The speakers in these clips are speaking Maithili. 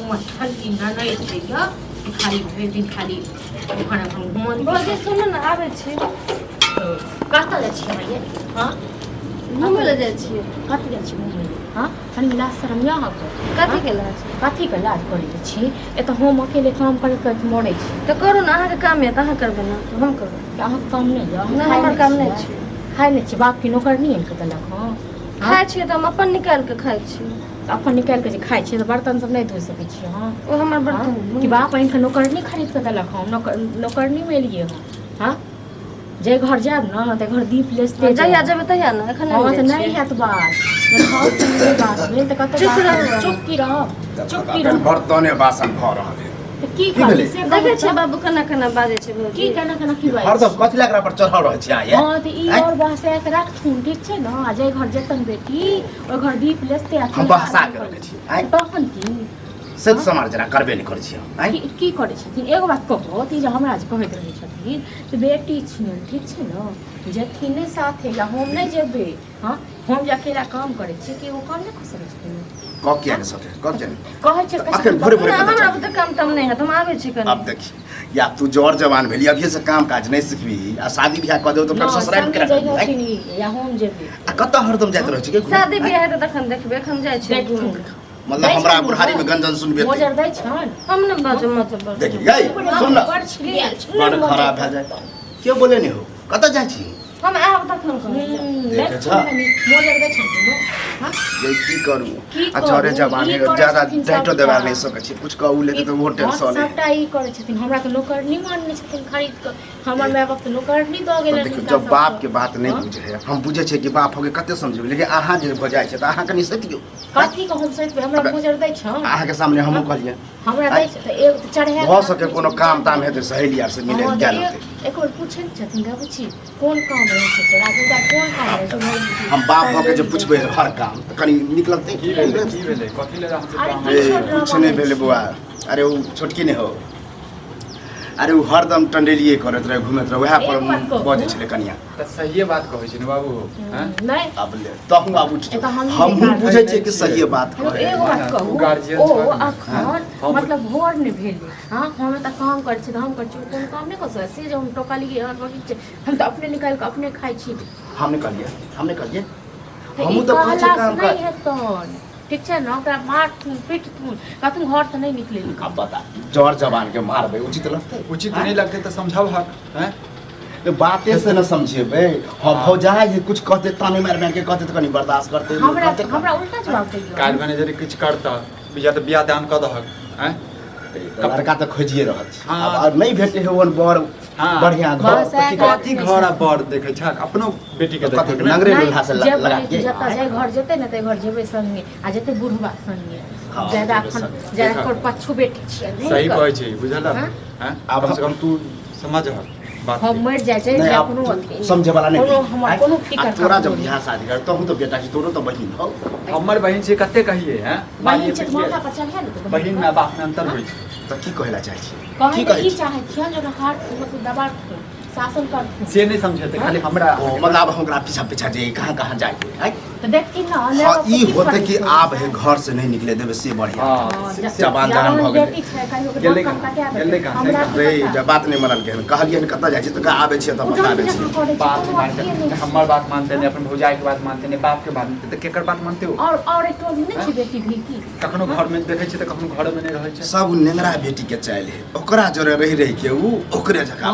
उमर ठंडी ननैद जे यऽ से खाली भरि दिन खाली एम्हर एम्हर घुमल। भौजी सुनू ने, आबै छी। कतऽ जाइ छियै अहाँ ये? हँ, घुमै लए जाइ छियै। कतऽ जाइ छियै घुमै लए? हँ, कनि लाज शरम यऽ अहाँके? कथी के लाज? कथीके लाज करै छी? एतऽ हम अकेले काम करैत करैत मरै छी। तऽ करू ने, अहाँके काम यऽ तऽ अहाँ करबै ने, तऽ हम करबै? तऽ अहाँके काम नहि यऽ? नहि, हमर काम नहि छै। खाइ नहि छी? बापके नौकरनी आनि कऽ देलक हँ? खाइ छियै तऽ हम अपन निकालि कऽ खाइ छी। तऽ अपन निकालि कऽ जे खाइ छियै तऽ बर्तन सब नहि धो सकै छियै अहाँ? ओ हमर बर्तन कि बाप आनि कऽ नौकरनी खरीद कऽ देलक हँ? नौकरनीमे एलियै हँ। हँ, जे घर जायब ने तऽ घर दीप लेसते। जहिया जेबै तहिया ने, एखन नहि। तऽ नहि हैत बात, बात भेल तऽ कतऽ? चुप रहू। चुप की रहब? चुप की रहब? बर्तने बासन भऽ रहल है। की भेलै? देखै छियै बाबू, केना केना बाजै छै भौजी। की केना केना की बाजै? हरदम कथी लए एकरा पर चढ़ल रहै छै अहाँ? हँ, तऽ ई और बहसा के राखथुन, ठीक छै ने? आ जाहि घर जेतन बेटी ओहि घर दीप लेसते आ हम बहसा के रखै छियै? तखन की से तऽ समाज जेना करबे नहि करै छियै हम। की करै छथिन? एगो बात कहू तऽ ई जे हमरा जे कहैत रहै छथिन तऽ बेटी छियनि, ठीक छै ने, जेथिन नहि साथे या हम नहि जेबै? हँ, हम जे अकेला काम करै छियै कि ओ काम नहि कऽ सकै छथिन? कऽ किया नहि सकै? कऽ किया नहि? कहै छै। अखन भोरे भोरे हमरा बुते काम ताम नहि हैत, हम आबै छी कनि। आब देखी, या तू जर जवान भेली, अभिये से काम काज नहि सिखबी आ शादी बियाह कऽ देबो तऽ फेर ससुराल के रखबी या हम जेबै? आ कतऽ हरदम जाइत रहै छी? शादी बियाह हेतै तखन देखबै, एखन जाइ छी। मतलब हमरा बुढ़ारी में गंजन सुनबे? मोजर दै छन। हम ने बाजब मतलब। देखी गई, सुन न, बड़ खराब भए जाए। क्यों बोले नहीं हो? कतऽ जाइ छी? हम आयब तखन कहब। देखै छ? मोजर दै छन। ये की करू, आ जरे जवान है, ज्यादा डांटो देवा नहीं सकै छी, कुछ कहू लेते तऽ ओहो टेंशन है। सबटा ई करै छथिन। हमरा तऽ नौकरनी मानने छथिन खरीद कऽ, हमर माय बाप तऽ नौकरनी दऽ गेलै। देखियौ, जब बाप के बात नहि बुझे है, हम बुझे छियै कि बाप हो के कते समझेबै, लेकिन अहाँ जे भऽ जाइ छै तऽ अहाँ कनि सतियौ। कथी के हम सहित? हमरा मोजर दै छ। अहाँके सामने हमहूँ कहलियै। हमरा दै छ तऽ एक चढ़ा भऽ सके कोनो काम ताम हेतै, सहेली आर से मिले गेल होतै। एक बेर पूछै ने छथिन गे बुची, कोन काम रहै छै तोरा दूटा? कोन काम रहै छै? हम बाप भऽ के जे पुछबै हर काम तऽ कनि नीक लगतै? की भेलै, की भेलै, कथी लेल अहाँ? कुछ नहि भेलै बौआ। अरे ओ छोटकी नहि हो, अरे ओ हरदम टंडेलिए करैत रहे, घुमैत रहे, वएह पर बजै छलै कनिया। तऽ सहिए बात कहै छै ने बाबू? नहि, आब ले तहूँ आब उठि। हमहूँ बुझै छियै कि सहिए बात कहै। एगो बात कहू, ओ अखन मतलब भोर नहि भेलै। हँ, हम तऽ काम करै छी तऽ हम करै छी, कोनो काम नहि कऽ सकै से जे हम टोकलियै हँ? ठीक छै, हम तऽ अपने निकालि कऽ अपने खाइ छी। हम नहि कहलियै, हम नहि कहलियै, हमहूँ तऽ कहै छियै काम कर। नहि हेतन, ठीक छै ने? ओकरा मारथुन पिटथुन, कहथुन घरसँ नहि निकलै। आब बता, जर जवान के मारबै उचित लगतै? उचित नहि लगतै तऽ समझब हक हैं? बाते से न समझेबै। हाँ, भौजाइ है, कुछ कहते, ताने मारि मारि के कहते तऽ कनि बर्दाश्त करते। हमरा हमरा उल्टा जवाब दैया। काल्हि भने जदि किछु करतह या तऽ बियाह दान कऽ दहक हैं? लड़का तऽ खोजिए रहल छी, आब नहि भेटै है ओहन बड़ बढ़िया घर। कथी घर आ बड़ देखै छक? अपनो बेटी के देखै, नंगरे लोल्हा से लगा के जतऽ जाय घर जेतै ने, तऽ घर जेबै संगे आ जेतै बुढ़वा संगे। ज्यादा अखन ज्यादा कोर पच्छू बेटी छियै। सही कहै छै, बुझल? हैं, आब कम से कम तू समझ बात। हम मरि जाइ छै कोनो अथी समझे वाला नहीं, कोनो हमर कोनो फिकर। तोरा जब बियाह शादी कर तहु तो बेटा छी, तोरो तो बहिन हो। हमर बहिन छै, कते कहिए हैं? बहिन छै, माथा पर चढ़ा लेतै। बहिन में बाप में अंतर होइ छै। तऽ की कहै ला चाहै छी? की कहै ई चाहै छियै जे हाथ मतलब दबा शासन करथुन, से नहि समझेतै, खाली हमरा ओ मतलब आब हमरा पीछा पीछा जे कहाँ कहाँ जाए के तऽ देखथिन ने। हाँ, ई होते कि आब है घर से नहीं निकले देबे से बढ़िया। जवान जहान भऽ गेलै। गेलै। जब बात नहि मनलकै हन, कहलियै हन कतऽ जाइ छी तऽ आबै छियै तऽ बताबै छी। बात मानते, हमर बात मानते नहि, अपन भौजाई के बात मानते नहि, बाप के बात मानते तऽ केकर बात मानते हो? और एक टोल नहि छै बेटी भी की? कखनो घर में देखै छियै तऽ कखनो घर में नहि रहै छै। सब नेंगरा बेटी के चाइल है, ओकरा जोरे रहि रहि के उ ओकरे जकाँ।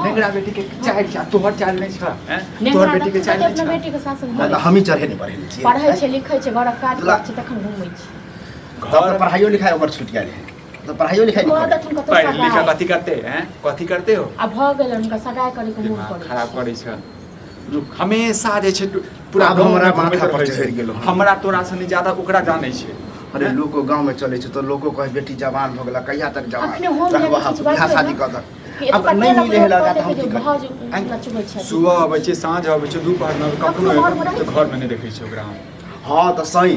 नेंगरा बेटी के चाइल छै, तोहर चाइल नहि छ? तोहर बेटी के चाइल नहि छ? बेटी के शासन मतलब हमही चढ़े नहि बढ़े छियै। पढ़ै छै, लिखै छै, घरक काज करै छै, तखन घुमै छै। घर पढ़ाइयो लिखाइ ओकर छूटि गेल है तऽ पढ़ाइयो लिखाइ कऽ देथुन कतौ। पढ़ लिख कऽ कथी करते हैं, कथी करते हो? आ भऽ गेल, हुनका सगाइ करे के मोन करै। खराब करै छै हमेशा जे छै पूरा आब हमरा माथा पर चढ़ि गेल। हमरा तोरा से ज्यादा ओकरा जानै छै। अरे लोको गाँव में चलै छै तऽ लोको कहे बेटी जवान भऽ गेला, कहिया तक जवान रहबह, बियाह शादी कऽ दह। अब नहि मिले है लड़का तऽ हम की करी? सुबह अबै छै, साँझ अबै छै, दुपहर में कखनो तऽ घर में नहि देखै छै ओकरा हम। हाँ तऽ सही,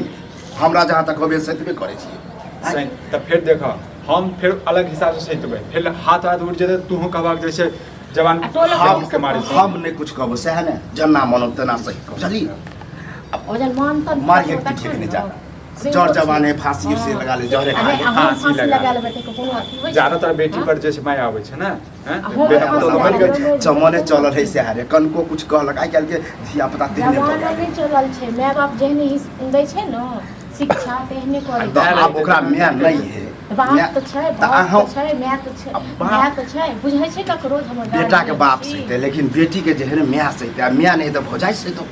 हमरा जहाँ तक होबे सतबे करै छियै। सही तऽ फेर देख, हम फेर अलग हिसाब से सहितबै, फेर हाथ हाथ उठि जेतै, तूहू कहबाक जैसे जवान हम मारै। हम नहि कुछ कहबो सएह ने, जेना मनब तेना सही, बुझलियै? मारिए पीटिए के नहि जादा। जर जवान है फांसी से लगा ले जहरे खा ले। फांसी फांसी लगा लगा लेबै तऽ कोनो अथी होइ छै? ज्यादातर बेटी हाँ? पर जे छै माय आबै छै ने हैं? आ हम बेटा फांसी पुतोह लगा बनि गेल लेबै। चमने चलल है से हारे कनको कुछ कहलक आइ काल्हि के धिया पुता तेहने भऽ जमाना गेल। नहि चलल छै, माय बाप जेहने दै छै ने शिक्षा तेहने करै तऽ छै। आब ओकरा माय नहि है। बाप माय- तऽ छै, तऽ बाप अहाँ तऽ छै, माय तऽ छै, आ बाप- माय तऽ छै, बुझै छै ककरो जे हमर बेटा के गार्जियन बाप छी। सहिते लेकिन बेटी के जे है ने माय सहिते आ माय नहि तऽ भौजाइ सहितो।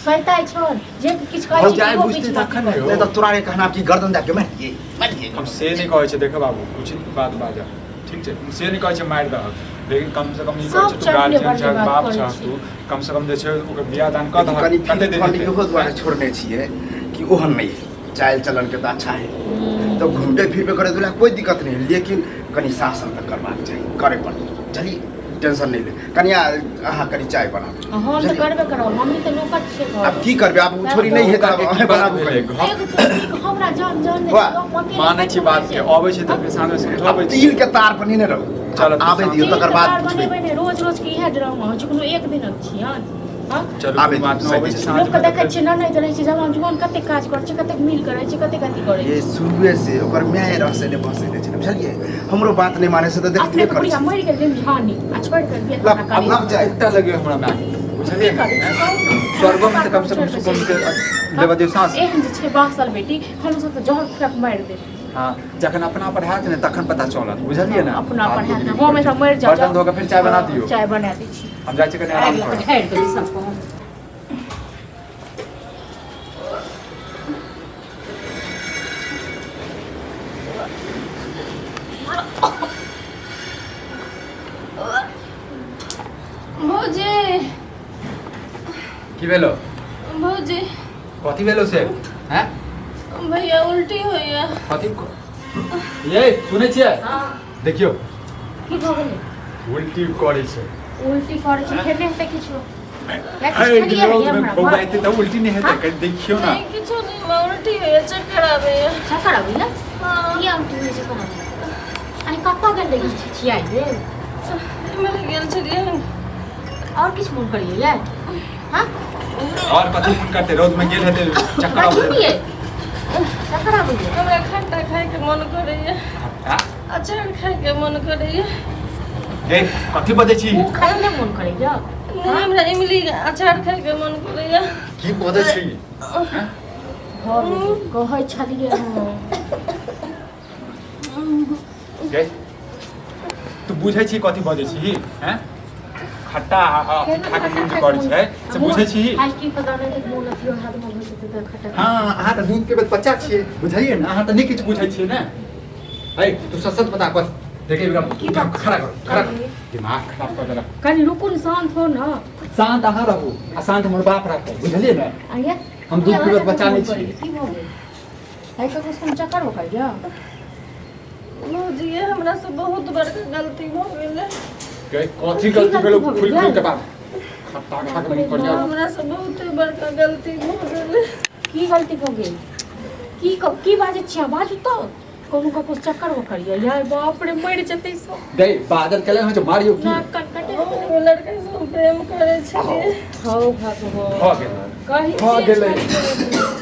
सहिताइ छल जे किछु कहै छै भौजाइ इहो बुझतै बीचमे तखन ने यौ। नहि तऽ तोरा के कहना कि गर्दन दए के मारि दियै मारि दियै। हम से नहि कहै छै, देखो बाबू उचित बात बाजऽ, ठीक छै? हम से नहि कहै छै मारि दहक, लेकिन कम से कम ई कहै सब छै तू चढ़ले गार्जियन बढ़ले छह बात बाप करै छह छी। तू कम से कम जे छै ओकर बियाह दान कऽ लेकिन दहक कनि कते फील दिन फंड हेतै? इहो दुआरे छोड़ने छियै कि ओहन नहि है, चालि चलन के तऽ अच्छा है तऽ घूमबे फिरबे करे दुला कोई दिक्कत नहीं है, लेकिन कनि शासन तऽ करबाक चाही, करे पड़तै। चलिए टेंशन नहीं ले कनिया, अहाँ कनि चाय बनाबू। हम तऽ करबे करब, मम्मी तऽ नौकर छियै घर। आब की करबै, आब ओ छोरी नहि है तऽ आब अहें बनाबू भेलै, कनि। घर एगो टोपी हमरा जान जान नहि वाह। छै, हम अकेले मानै छी कते बात के, छै। अबै छै तऽ फेर साँझमे आब समझाबै छी। तिल के तार पर नहि ने रहू, चलो, आबै दियौ तिल के तकर बाद तार पुछबै। बनेबै ने, रोज रोज के इएह ड्रामा होइ छै, कोनो एक दिनक छियन? हँ? चलू आबै कोनो बात दियौ, नहि, अबै छै सही साँझमे लोकके तऽ देखै फेर छियै ननैद रहै छै जवान जुआन, कतेक काज करै छै, कतेक मिल करै छै, कतेक अथी करै ये छै। शुरुए से ओकर माय रहसे ने बसे ने छै, बुझलियै? हमरो बात नहि माने से तऽ अपने देखबे तऽ करै बुढ़िया छी। मरि गेल निमझानी आ छोड़ि कऽ गेल लब, हमरा करी। लब जाय। एकटा लगे हमरा माय, बुझलियै की ने? करै छै, कहू ने। स्वर्गोमे तऽ कम से कम सुकून के लेबऽ दियौ साँस। एहन जे छै बासल बेटी, हमसब तऽ जहर खुआ कऽ मारि देब। हँ, जखन अपना पर हैत ने तखन पता चलत, बुझलियै ने? अपना पर आब हैत ने, हम एहिठाम मरि जाउ। बर्तन धो कऽ फेर चाय बना दियौ। चाय बना दै छी। हम जाइ छी कनि आराम आगि लऽ कऽ करब। ढारि देबै सबके हम। भौजी। की भेलो? भौजी। कथी भेलो से हैं? भैया उल्टी होइया। कथी ये सुनै छियै? हँ। देखियौ। की भऽ गेलै? उल्टी करै छै। उल्टी करै छै, फेर नहि हेतै किछो? या किछु अरे खेलियै रौद हे मे हमरा? बौआ एते तऽ उल्टी नहि हेतै, हाँ? कनि देखियौ ने। नहि, किछो नहि, हमरा उल्टी होइया, चक्कर आबैया। चक्कर आबैया? हँ। किया उल्टी होइ छै कोना? अरे कतऽ गेल रही छिछियाइ लेल? इम्हर गेल छलियै। आओर किछु मोन करैया यै? हँ? आओर कथी मोन करतै, रौद मे गेल हेतै चक्कर कथी आबै। पियै? चक्कर आबैया? हमरा खट्टा खायके मन करैया। हाँ? अचार खायके मन करैया। गे कथी बजै छी? ओ खाय नहि मोन करैया? नहि, हमरा इमली के अचार खायके मन करैया। की बजै छी? भऽ गेलै, कहै छलियै हम। गे तू बुझै छी कथी बजै छी? हैं, खट्टा आ अथी खाके मोन जे करै छै से बुझै छी? आइ की पता नहि तऽ मोन अथियो हाथ मे होइ छै तऽ खट्टा। हँ, अहाँ तऽ दूध के बच्चा छियै, बुझलियै ने? अहाँ तऽ नहि किछु बुझै छियै ने। है तू सच सच बता कथी देखे की बात? खड़ा कर, खड़ा कर, दिमाग खराब कर देलक। कनि रुकू ने, शान्त हो ने। शान्त अहाँ रहू आ शान्त हमर बाप रहतै, बुझलियै ने? आइया। हम दूध पीबत बच्चा नहि छियै। की भऽ गेल? आइ ककरो सुन चक्कर हो गया? भौजी ये हमरा से बहुत बड़का गलती भऽ गेलै। गे कथी की गलती गलती भेलो? भऽ खुल गेल? खुल के बात, खट्टा खा के मन करिया। हमरा से बहुत बड़का गलती भऽ गेलै। की गलती भऽ गेल? की की बाजै छियै? बाजू तऽ। कोनो ककरो चक्कर हो करिया यार, बाप रे, मरि जेतै सब। गई बादल केले हो जो मारियो की। नाक कान कटे। हम ओ लड़का से हम प्रेम करै छलियै। हौ भगवान! भऽ गेल। कही। भऽ गेलै।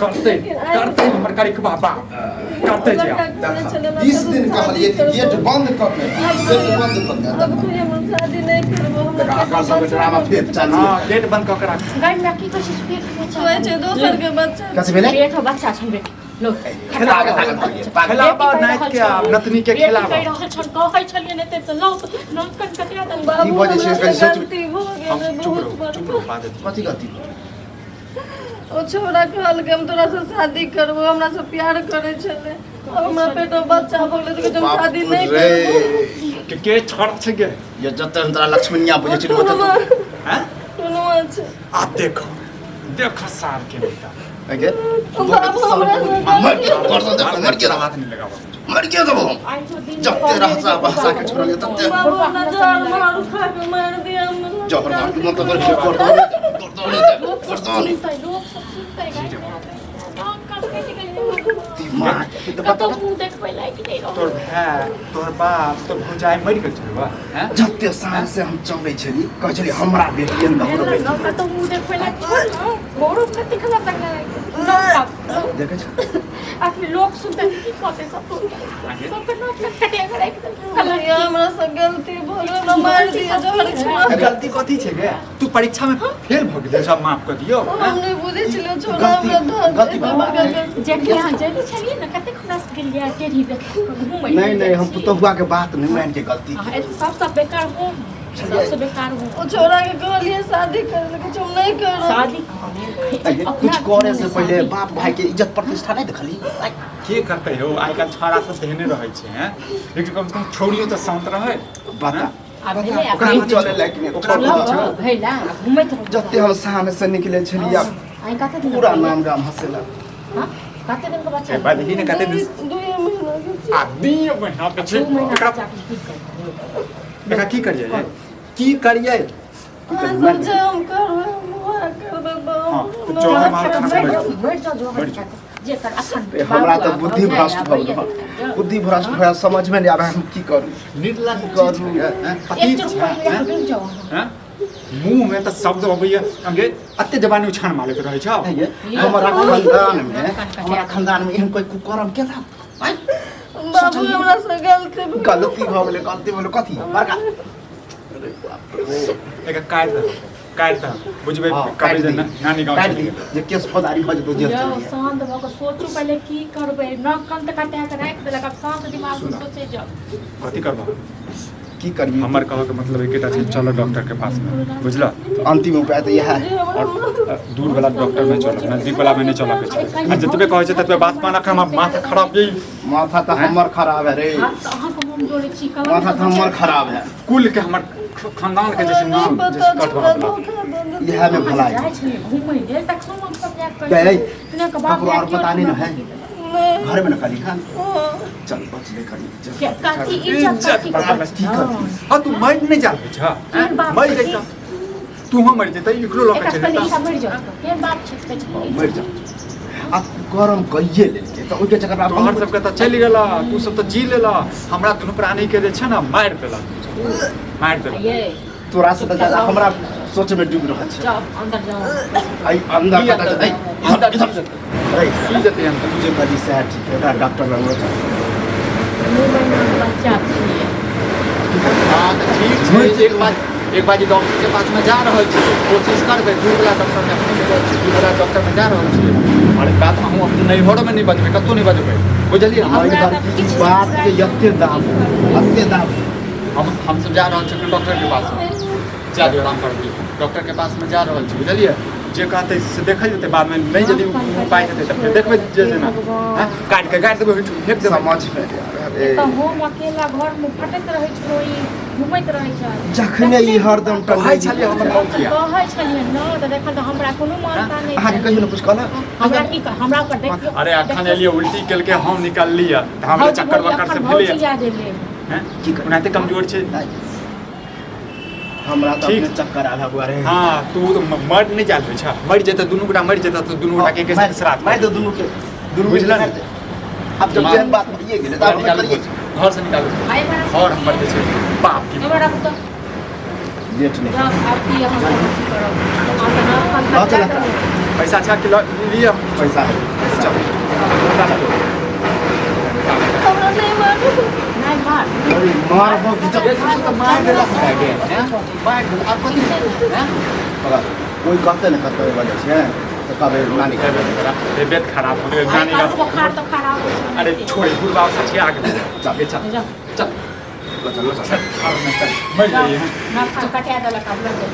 करतै करतै हमर करिकबा बाप करतै जे लड़का कहै छलै हमरा 20 से दिन शादी कहलियै कि करबो। गेट बंद कऽ के, गेट बंद कऽ के। अब कोई हम शादी नहि करबो, हमरा देखा, पेटमे एकर सबके बच्चा ड्रामा भऽ फेर गेल। चालू। हँ, गेट बंद कऽ के राख। गाय हमरा की कहै छै, पेट में बच्चा कहै छै दोसर के बच्चा। कथी भेलै? पेट में बच्चा छन बेटी लोग। पागल पागल भऽ गेल, पागल। खेलाबा नाइत के, आब नतनी के बेटी खेलाबा। कहि रहल छल, कहै छलियै ने तऽ लौ नाक कान कटिया देलक। बाबू, बजै छै, हमरा से कनि सोच- गलती भऽ हम गेलै चुप बहुत रहू, चुप बड़का। रहू, बाजऽ दियौ। कथी गलती? ओ छोरा कहलकै हम तोरा से शादी करबो, हमरा से प्यार करै छलै। अब हमरा पेट में बच्चा भऽ गेलै तऽ कहै छै हम बाप शादी नहि रे। करबो। के छोड़ छै गे? ये जते हम तोरा लक्ष्मणिया बुझै छी ओते टुनुआ। हैं? टुनुआ छै। आ देख देख सार के बेटा। अगे बाबू, हमरा से मर गया, तोर से देख, मर गया। हाथ नहीं लगाबा। मर गया तब हम आइ तो दिन जते रहसा बहसा के छोड़लियै तते। बाबू, हमरा जहर मारू खा के मारि दिया हमरा। जहर मार के मतलब कर दो, कर दो, कर दो। सुनतै लोक सब, सुनतै गाय नाक कान कटि गेलै। दिमाग के तऽ कतौ बता। मुँह देखबै लायक नहि रहल। तोर भाय, तोहर बाप, तोर भौजाई मरि गेल छलै बा हैं? जते साल से हम चलै छली, कहै छली हमरा बेटी हमरो बेटी। कतौ मुँह देखबै लायक छल? गौरव कते खराब लगलै। देखै छ। आखिर लोक सुनते की कहते सब सबके नोक कटिया के राखि देलकै। भैया हमरा से गलती भऽ गेल, हमरा मारि दिअ जहर छुआ। गलती कथी छै गे? तू परीक्षा में फेल भऽ गेलै, सब माफ कऽ दियौ। हम नहि बुझै छलियै छोड़ा गलती- हमरा धऽ गलती देतै, भऽ बड़का गलती। जखनी अहाँ जल्दी छलियै ने, कतेक हमरा सबके लिए टेढ़ी देख घूमै नहीं नहीं, हम पुतहुआ के बात नहीं मान के गलती अहाँ एते सबसँ बेकार हूँ, सबसँ बेकार हूँ। ओ छोड़ा के कहलियै शादी करे लए, कहै छै हम नहि करब। शादी अरे, कुछ करे से पहले बाप भाई के इज्जत प्रतिष्ठा नहीं देखली। के करतै हो? आइ काल्हि छौड़ा सब तेहने रहै छै हैं, लेकिन कम से कम छौड़ियो तऽ शान्त रहै। बता। आ भेलै आ ओकरा भेलै। चले लायक नहीं। ओकरा बुद्धि छौ? भेला आ घूमैत रहू। जते हम सामने से निकले छलियै आइ कते दिन पूरा नाम गाम हंसेला। हाँ, कते दिन के बच्चा? ए, बात देखी ने कते दिन। 2 महीना के छै। आ 2 महीना के छै। 2 महीना एकरा बच्चा के की करबै? एकरा की करियै? की करियै? अहाँ सब जे हम करबै, हम वएह करबै बाबू। हाँ, तऽ जहर मार खा के मरि जाउ। मरि जाउ जहर मरि जाउ। खा के। जे कर अखन ए, हमरा बाबू तऽ आ बुद्धि भौजाइ भ्रष्ट आ भऽ भैया गेल, बुद्धि भ्रष्ट भऽ समझ में नहीं आबै हम की करू। निर्लज करू। चीज है, हैं? एक पतित चोट छै, पहिले हैं? डूबि जाउ अहाँ। हैं? मुँह में तऽ शब्द अबैया अंगे अते जबानी उछान मारैत रहै छौ। है ये, हमरा खानदान में, हमरा खानदान में एहन कोई कुकर्म केलक? आँय? बाबू हमरा से गलती भऽ गेल। गलती भऽ गेलै, गलती भऽ गेलै कथी बड़का? एकरा काटि दहक, काटि दहक, बुझबै। हाँ, कभी काटि जे दी। नानी गाँव काटि चलि दी गेलै। जे केस फौजदारी भऽ जेतौ जेल यौ चलि गेल। शान्त भऽ कऽ सोचू पहिले की करबै। नख कंत कटा कऽ राखि देलक, आब शान्त दिमाग से सोचै जाउ। कथी करबह? की करबी? हमर कहऽके मतलब एकेटा छै, चलो डॉक्टर के पास में, बुझलह? अंतिम उपाय तऽ इएह है। और दूर वाला डॉक्टर में चलब, नजदीक वाला में नहीं चलऽ के छै। आ जतबे कहै छै ततबे बात मान। अखन हमर माथा खराब यही। माथा तऽ हमर खराब है रे। हाथ तऽ अहाँके हम जोड़ै छी कलम। माथा तऽ हमर खराब है। कुल के हमर खानदान के जे छै हमरा नाम नहि जे पता छै छोड़ा कटवा बला। धोखा दऽ देतै। इएह में भलाई जाइ छलियै घूमै लेल तखनो हम सब जाकऽ गए, कहै ककरो और पता नहीं न है। नहि। घर में न करी। हाँ हाँ। चल बचले करी। कथी इज्जत कथी? इज्जत की करती? हाँ, तू मरि नहीं जा रहल छ? केहन बाप मरि छै? जैतह, तूहो मरि जैतह, एकरो लऽ के एकरा चलि पहिले जैतह। ईसा मरि जाउ, केहन बाप छै कहै छै। मरि जा। आब गरम कइए लेलकै तऽ ओहिके चक्कर में तोहर सबके तऽ चलि गेला, तू सब तऽ जी लेला। हमरा दुनू प्राणी के जे छै ने मारि देलक, मारि देलक। ये तोरा से तऽ ज्यादा हमरा सोच में डूबि रहल छै। जाओ अंदर जाओ। आई अंदर की कतऽ अंदर? जेतै? अंदर इधर की जेतै? अरे की जेतै अंदर? तू जे कहली सएह ठीक है, ओकरा डॉक्टर लग चल। 2 महीना के बच्चा छियै। हाँ तऽ ठीक छै, एक बार जे डॉक्टर के पास में जा रहल छियै, कोशिश करबै। दूर वाला डॉक्टर में अपने जाइ छियै, दूर वाला डॉक्टर में जा रहल छियै। और एक बात, अहूँ अपने नैहरो में नहि बजबै, कतहु नहि बजबै, बुझलियै? हमरा तऽ किछु किछु बात के एते दाम, एते दाम। हम सब जा रहल छी डॉक्टर के पास में। जा दियौ, आराम कर दियौ। डॉक्टर के पास में जा रहल छी, बुझलियै? जे कहतै से देखल जेतै बादमे। नहि यदि उपाय हेतै तऽ फेर देखबै जे जेना हैं, काटि के गाड़ि देबै, ओहिठाम फेंक देबै। समझ में नहि आबै रे। तऽ हम अकेला घर में फटैत रहै छलहुँ, ई घूमैत रहै छल। जखने ई हरदम कहै छलियै हमर मौसिया। कहै छलियै न तऽ देखल तऽ हमरा कोनो मानता नहि। अहाँके कहियो ने कुछ कहलक? हमरा की कह, हमरा ओकर देखियौ। अरे अखन एलियै, उल्टी केलकै, हम निकललियै तऽ हमरा चक्कर वक्कर से भौजी भेलैए। याद एलै। हैं? की करी? ओनाहिते कमजोर छै। हमरा तऽ ठीक। अपने चक्कर आबे बुआ रे। हाँ, तू तऽ मर नहि जाल होइ छ, मरि जेतै, दुनू गोटा मरि जेतै तऽ दुनू गोटा के एके साथ श्राद्ध। मारि दे दुनू के, दुनू के। बुझलन? मारि दे। आब जब जेहन बात भइए गेलै तऽ आब निकालू करियै। घर से निकालू। आइ बड़ा और हमर जे छै बाप की एमहर आबू तऽ। लेट नहि। जाउ, आब की अहाँ सब अथी करब, अहाँ तऽ नाक कान लऽ चल कटा एकरा। देबै। पैसा छै कि लऽ लिअ? पैसा है। चल। हमरा नहि मारू। नहि मार। अरे मारबो कि जब ये तू सब तऽ मारि देलक हमरा गे, हैं? मारि देलक, आब कथी हैं? बगा, कोइ कहतै ने कतौ बजै छै तऽ कहबै नानी के। तबियत खराब हो गेल आइ नानी काल्हि गाँव। बोखार तऽ खराब होइ छै। अरे छोड़, बुढ़बा सठिया गेलै। चल। चल चल। जाउ। चल। चल चल। चल, आब नहि चल, मरि जाउ, जाइए। नाक कान कटा देलक, आब लऽ जाउ।